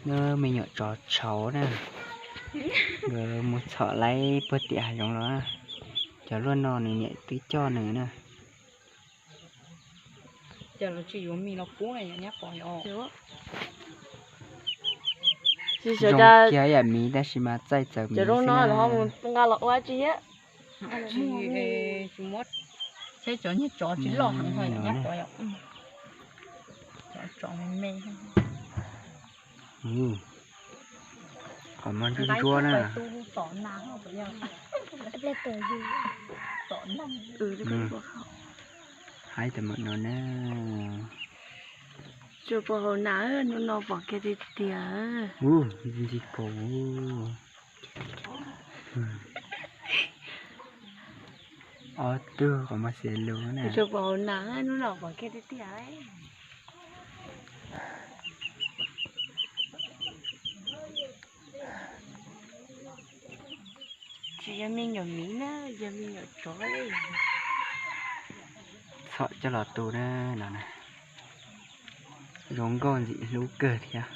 Nws me nyuam tsov tshauv na, nkawd mus txhom laib puag tim hav zoov los. Cov luaj no nws niam twb coj nws na. Zoo kiag yam miv tab sis mas txaij txawv miv xwb na. Tsis, cov niag tsov tsis loj heev, qhov muag ntsuab ntsuab na. Haib tas mam no na. Tsuas pom hauv nas, hnub no pom kiag tiag tiag. Ntxi kaus. Ob tug qhov muag xiav lus na. Tsuas pom hauv nas, hnub no pom kiag tiag tiag. Tsis yog me nyuam miv na, yog me nyuam tsov li. Txhom coj los tu na no na. Zoo nkauj ntxim hlub kawg thiab.